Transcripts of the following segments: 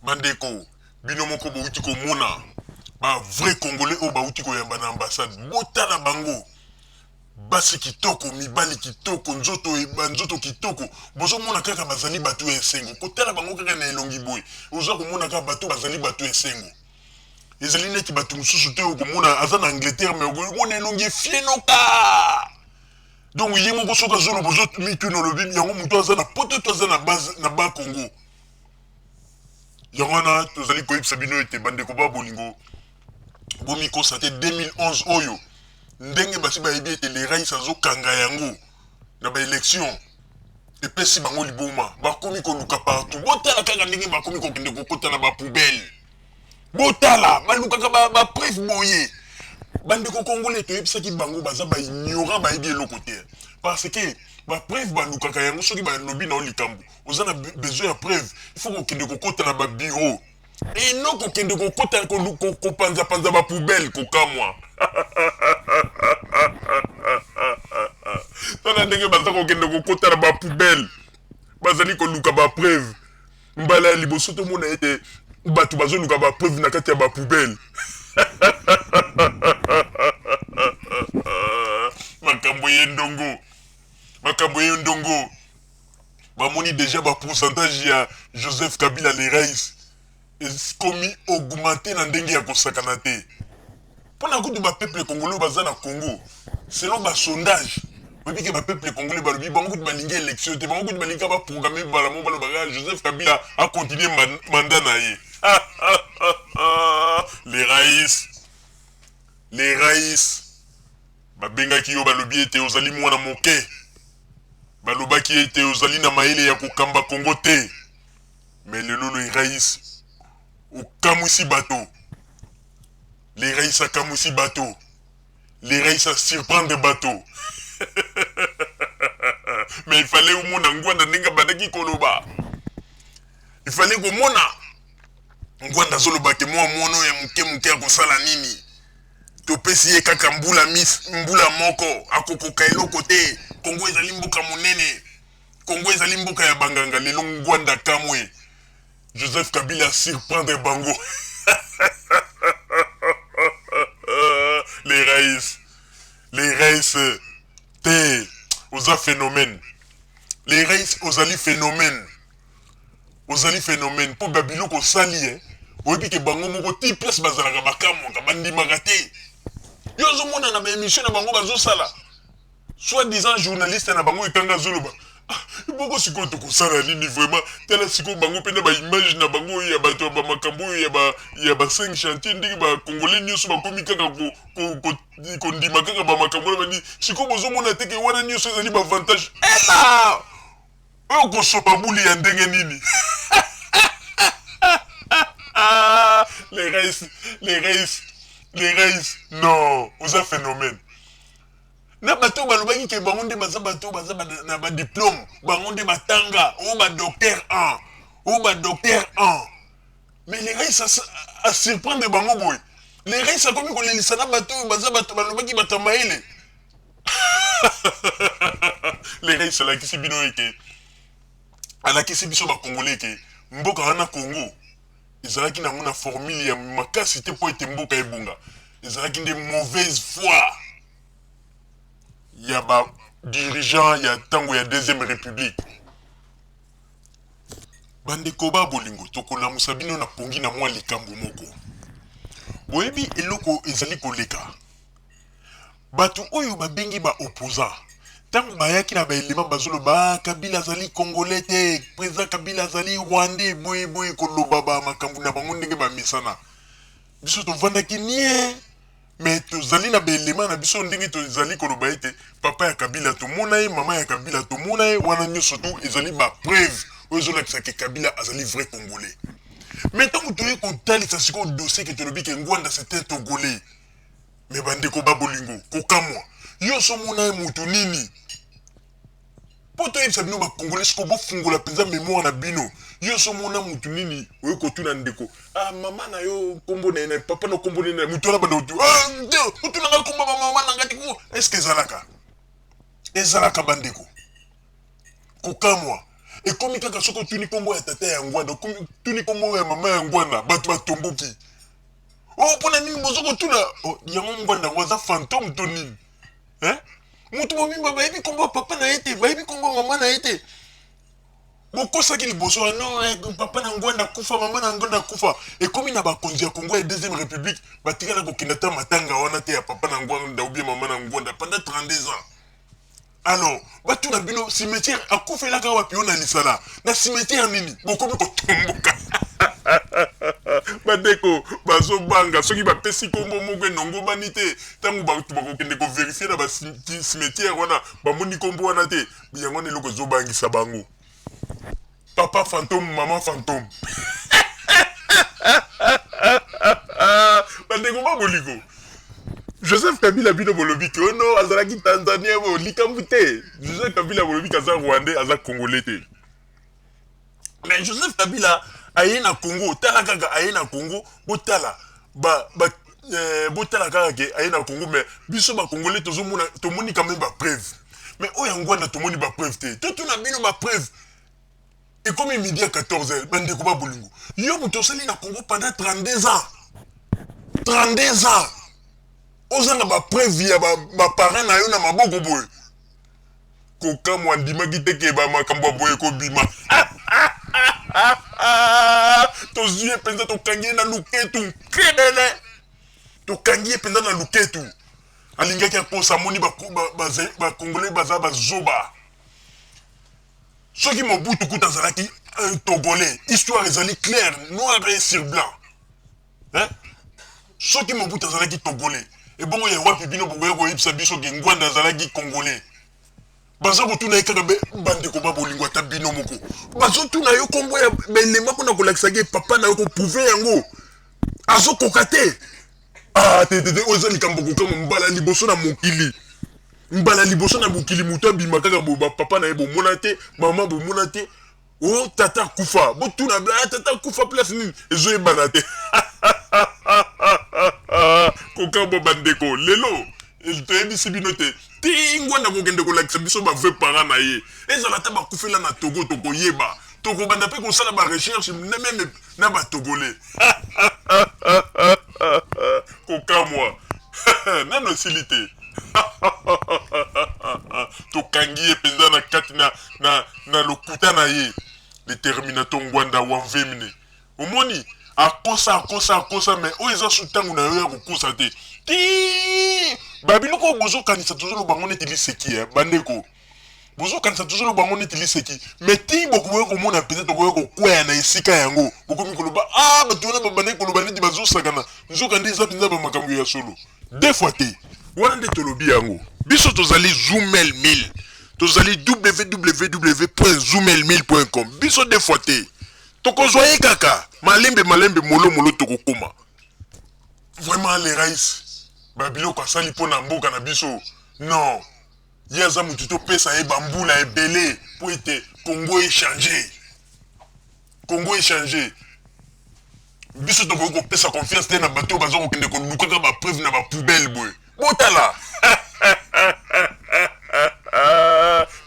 Bandeko, bino moko bowuti komona ba vrai congolais oyo bawuti koyamba na ambassade. Botala bango. Basi kitoko, mibali kitoko, nzoto ba nzoto kitoko. Bozomona kaka bazali bato ya esengo. Kotala bango kaka na elongi boye, oza komona kaka bato bazali bato ya esengo. Ezali neti bato mosusu te okomona aza na Angleterre mais okomona elongi efienoka. Donc ye moko soki azoloba ozomituna olobi yango moto aza na poto to aza na base na ba Congo. Yango wana tozali koyebisa bino ete bandeko ba bolingo bomikosa te 2011 oyo ndenge basi bayebi ete le rais azokanga yango na ba election epesi bango liboma bakomi koluka partout botala kaka ndenge bakomi kokende kokota na ba poubelle botala balukaka ba preuve boye bandeko congolais toyebisaki bango baza ba ignorant bayebi eloko te parce que ba preuve balukaka yango soki balobi na yo likambo oza na besoin ya preuve il faut kokende kokota na ba bureau eno kokende kokota kopanzapanza ba poubelle kokamwa tala ndenge baza kokende kokota na ba poubelle bazali koluka ba preuve mbala ya liboso tomona ete bato bazoluka ba preuve na kati ya ba poubelle makambo ye ndongo makambo ye ndongo bamoni deja ba pourcentage ya Joseph Kabila le rais ekomi augmente na ndenge ya kosakana te mpona kutu ba peuple congolais baza na Congo selon ba sondage oyebi ke ba peuple congolais balobi bango kutu balingi élection te bango kutu balingi ba programme mbala moko balobaka Joseph Kabila a continuer mandat na ye le rais le rais babengaki yo balobi ete ozali mwana moke Balobaki ete ozali na mayele ya kokamba Congo te. Mais lelo le rais okamwisi bato. Le rais akamwisi bato. Le rais a surprendre bato. Mais il fallait omona Ngwanda ndenge abandaki koloba. Il fallait komona Ngwanda azoloba ke mwa mwana oyo ya moke moke akosala nini. Topesi ye kaka mbula mis, mbula moko, akokoka eloko te. Congo ezali mboka monene. Congo ezali mboka ya banganga. Lelo Ngwanda kamwe. Joseph Kabila surprendre bango. Les rais, les rais, te, oza phénomène. Les rais, ozali phénomène. Ozali phenomène po ba biloko osali eh oyebi ke bango moko ti place bazalaka bakamwaka bandimaka te yo ozomona na ba emission na bango bazosala soit disant journaliste na bango ekanga azoloba ah, bongo sikoyo tokosala nini vraiment tala sikoyo bango mpe na baimage na bango oyo ya bato ya bamakambo oyo ya ba 5 chantier ndenge bacongolais nyonso bakomi kaka kondima kaka bamakambo wana bani sikoyo bozomona te ke wana nyonso ezali baavantage ela Oyo kosopa buli ya ndenge nini? Les reis, les reis, les reis. Non, oza phénomène. Na bato balobaki ke bango nde baza bato baza na ba diplôme, bango nde batanga, oyo ba docteur en, oyo ba docteur en. Mais les reis a surprendre bango boye. Les reis akomi kolelisa na bato oyo baza bato balobaki bato ya mayele. Le rais alakisi bino ete alakisi biso ba congolais ete mboka wana Congo ezalaki nango na formule ya makasi te mpo ete mboka ebonga ezalaki nde mauvaise foi ya ba dirigeant ya ntango ya deuxième république bandeko ba bolingo tokolamusa bino na pongi na mwa likambo moko boyebi eloko ezali koleka Batu oyo ba bengi ba opposants tango bayaki na ba elements bazoloba ah Kabila azali congolais te, president Kabila azali rwandais boye boye koloba ba makambo na bango ndenge ba mesana. Biso tovandaki nie mais tozali na ba elements na biso ndenge tozali koloba ete papa ya Kabila tomona ye, mama ya Kabila tomona ye, wana nyonso tu ezali ba preuve oyo ezolakisa ke Kabila azali vrai congolais. Mais tango toye kotalisa sikoyo dossier ke tolobi ke Ngwanda c'est un togolais. Mais ba ndeko ba bolingo kokamwa yo ozo mona ye mutu nini po toyebisa bino ba congolais sikoyo bofungola mpenza memoire na bino yo ozo mona mutu nini oye kotuna ndeko ah mama na yo kombo na ye na papa na kombo na ye mutu wana banda kotu ah otuna nga kombo ba mama na nga te est ce que ezalaka ezalaka bandeko kokamwa. Ekomi kaka soki otuni nkombo ya tata ya Ngwanda, otuni nkombo ya mama ya Ngwanda, bato batomboki. Oh, mpo na nini bozo kotuna? Oh, yango Ngwanda yango aza fantome to nini? Hein? Moto mobimba bayebi nkombo ya papa na ye te, bayebi nkombo ya mama na ye te. Bokosaki liboso wana non, eh, papa na Ngwanda akufa, mama na Ngwanda akufa. Ekomi na bakonzi ya Congo ya deuxième république batikala kokenda ata matanga wana te ya papa na Ngwanda ou bien mama na Ngwanda pendant 32 ans. Alors, batuna bino cimetière akufelaka wapi yo na lisala na cimetière nini bokomi kotomboka bandeko bazobanga soki bapesi nkombo moko enongobani te ntango bato bakokende koverifie na bacimetière wana bamoni nkombo wana te yango wana eloko ezobangisa bango papa fantome mama fantome bandeko ba bolingo joseph kabila bino bolobi ke ono oh azalaki tanzanien bo likambo te joseph kabila bolobi ke aza rwandais aza congolais te mais joseph kabila aye na congo tala kaka aye na congo botala ba, ba eh, botala kaka ke aye na congo mais biso bacongolais tozomona tomoni quand même bapreuve mais oyo ya ngwanda tomoni bapreuve te totuna bino bapreuve ekomi midi ya 14 heures bandeko ba bolingo yo moto osali na congo pendant 32 ans 32 ans ozanga bapreuve ya baparent na yo na maboko boye kokamwa andimaki te ke bamakambo ya boye kobima tozwi ye mpenza tokangi ye na luketu nkebele tokangi ye mpenza na luketu alingaki akosa amoni bakongolais baza bazoba soki mobutu kuta azalaki un togolais histoire ezali claire noir et sur blanc hein? Soki Mobutu azalaki togolais ebongo ya wapi bino bokoya koyebisa biso ke Ngwanda azalaki congolais? Baza kotuna ye kaka bandeko ba bolingo ata bino moko bazotuna yo kombo ya belema mpona kolakisa ke papa na yo koprouve yango azokoka te. Ah te te te oyo eza likambo kokamwa mbala liboso na mokili mbala liboso na mokili moto abima kaka boye bapapa na ye bomona te mama bomona te Oh tata akufa botuna ah, tata akufa place nini ezoyebana te kokamwa bandeko lelo toyebisi bino te ti ngwanda kokende kolakisa biso ba vrai parent na ye ezala ata bakufela na togo tokoyeba tokobanda mpe kosala ba recherche meme na batogole kokamwa nano esili te tokangi ye mpenza na kati na, na, na lokuta na ye le terminator ngwanda wamvemne omoni akosa akosa akosa me oyo eza su ntango na yo ya kokosa te ti babiloko oyo bozokanisa tozoloba yango neti liseki eh, bandeko bozokanisa tozoloba yango neti liseki me ti bokoki komona mpenza tokoki kokwea na esika yango bokomi koloba a ah, bato wana babandaki koloba neti bazosakana nzoka nde eza mpenza bamakambo ya solo deux fois te wana nde tolobi yango biso tozali zoomel 1000 tozali www zoomel 1000 com biso deux fois te tokozwa ye kaka malembe malembe molo molo tokokoma vraiment le rais babiloko asali mpo na mboka na biso non Ye aza mutu topesa ye ba mbula ebele po ete Congo e changer. Congo e changer. Biso tokoki kopesa confiance te na bato oyo baza kokende kolukaka ba preuve na ba poubelle boye. Botala.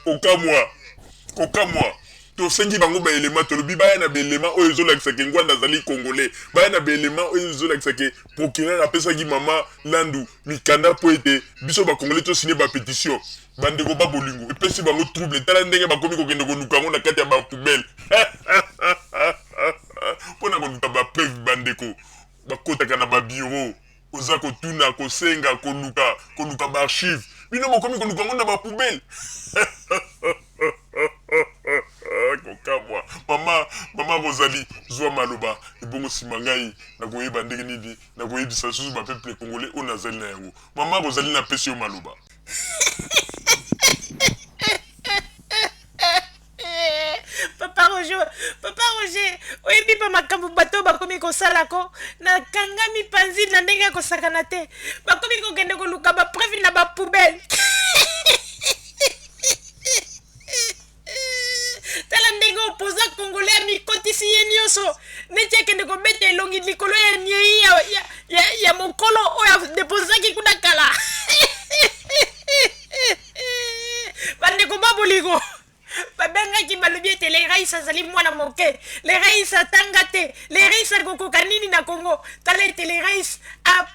Kokamwa. Kokamwa. Tosengi bango ba elema, tolobi baya na ba elema oyo ezolakisa ke Ngwanda azali Congolais. Baya na ba elema oyo ezolakisa ke procureur apesaki mama Landu mikanda mpo ete biso ba Congolais to signer ba petition. Bandeko ba bolingo, epesi bango trouble. Tala ndenge bakomi kokende koluka yango na kati ya ba poubelle. Mpo na koluka ba preuve bandeko, bakotaka na ba bureau. Oza kotuna, kosenga, koluka, koluka ba archives. Bino bokomi koluka yango na ba poubelle. Kokamwa. Mama, mama Rosalie, zwa maloba ebongo nsima ngai nakoyeba ndenge nini nakoyebisa lisusu ba peuple congolais oyo nazali na yango. Mama Rosalie, napesi yo maloba. Papa Roger, Papa Roger, oyebi ba makambo bato bakomi kosala ko nakangami panzi na ndenge ya kosakana te bakomi kokende koluka ba preuve na ba poubelle tala ndenge opoza congolais amikotisi ye nyonso neti akende kobeta elongi likolo ya nyei ya, ya, ya, ya mokolo oyo adeposaki kuna kala bandeko ba bolingo babengaki balobi ete le Rais azali mwana moke, le Rais atanga te, le Rais akokoka nini na Congo? Tala ete le Rais a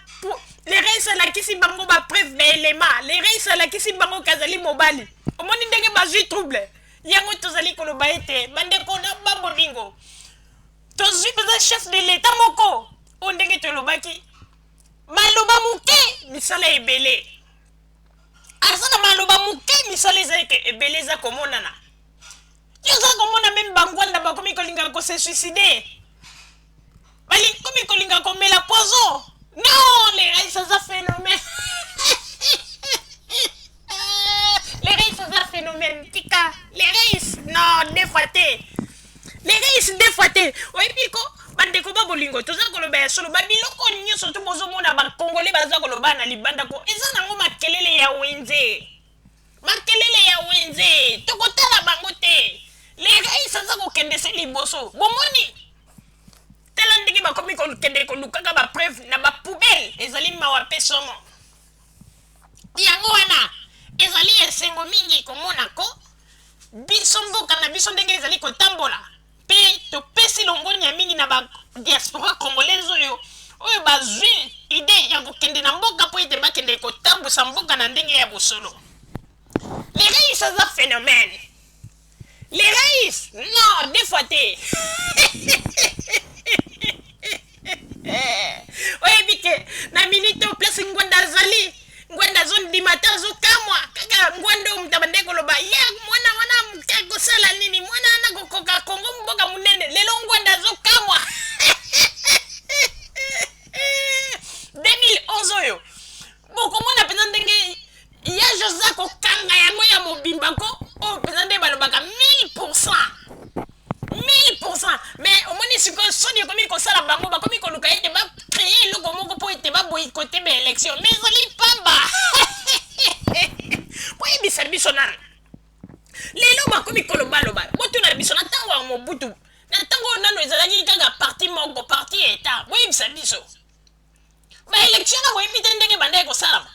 le Rais alakisi bango ba preuve na elema, le Rais alakisi bango ke azali mobali. Omoni ndenge bazwi trouble yango. Tozali koloba ete bandeko na babolingo, tozwi mpenza chef de l'État moko oyo, ndenge tolobaki, maloba moke, misala ebele. Aza na maloba moke, misala eza ebele, eza komonana. Yo oza komona même bangwanda bakomi kolinga kose suicider, bakomi kolinga komela poison. Non, le rais aza phénomène, le rais aza phénomène. Tika le rais, non, deux fois te, le rais deux fois te. Oyebi ko bandeko ba bolingo, toza koloba ya solo, babiloko nyonso to bozomona bakongole baza koloba na libanda ko, eza nango makelele ya wenze, makelele ya wenze. Tokotala bango te. Le rais aza kokende se liboso. Bomoni, tala ndenge bakomi kokende kolukaka bapreuve na bapoubelle. Ezali mawa mpe somo. Yango wana ezali esengo mingi komona ko biso mboka na biso ndenge ezali kotambola, mpe topesi longonya mingi na badiaspora congolaise oyo bazwi idée ya kokende na mboka mpo ete bakende kotambusa mboka na ndenge ya bosolo. Le rais aza phénomène, le rais, non, deux fois te. Oyebi ke na minute oyo, place Ngwanda azali, Ngwanda azondima te, azokamwa kaka. Ngwanda oyo moto abandaki koloba ye mwana wana moke akosala nini, mwana wana kokoka Kongo mboka monene, lelo Ngwanda azokamwa. 2011 oyo bokomona mpenza ndenge ya José kokanga yango ya mobimba ko, oyo mpenza nde balobaka 1000%, 1000%. Mais omoni sikoyo soni ekomi kosala bango, bakomi koluka ete bacréer eloko moko mpo ete baboycotter baélection, mais ezali pamba. Boyebisa biso nanu, lelo bakomi kolobaloba, botuna biso, na ntango ya Mobutu, na ntango oyo nano ezalaki kaka parti moko, parti ya État, boyebisa biso, baélection na boyebi te ndenge bandaki kosalama?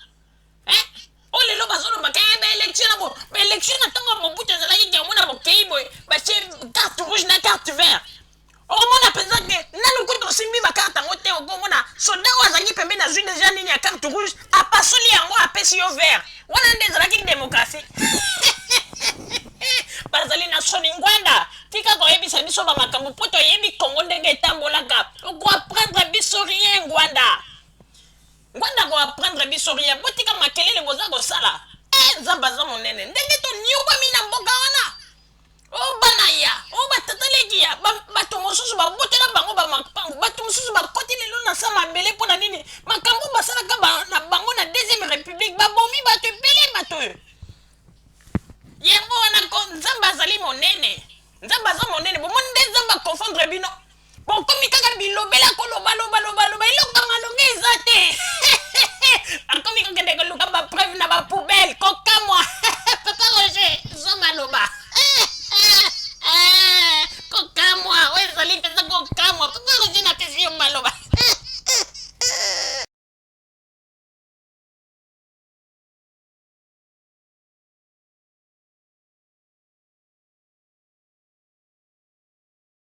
Oyo lelo bazolobaka baélection na bo baélection, na ntango ya Mobutu ezalaki ke omona bokei boye, batie carte rouge na carte vert. Okomona mpenza ke nanu kutu osimbi bacarte yango te, okomona soldat oyo azalaki pembeni azwi déjà nini ya carte rouge, apasoli yango, apesi yo vert. Wana nde ezalaki démocratie. Bazali na soni. Ngwanda, tika koyebisa biso bamakambo mpo toyebi Kongo ndenge etambolaka. Okoapprendre biso rien, Ngwanda. Ngwanda koapprendre biso rien. Botika makelele boza kosala. E Nzambe aza monene. Ndenge toniokwami na mboka wana, o bana ya o batata leki ya bato mosusu babotela bango bamapangu, bato mosusu bakoti lelo na sa mabele. Mpo na nini makambo?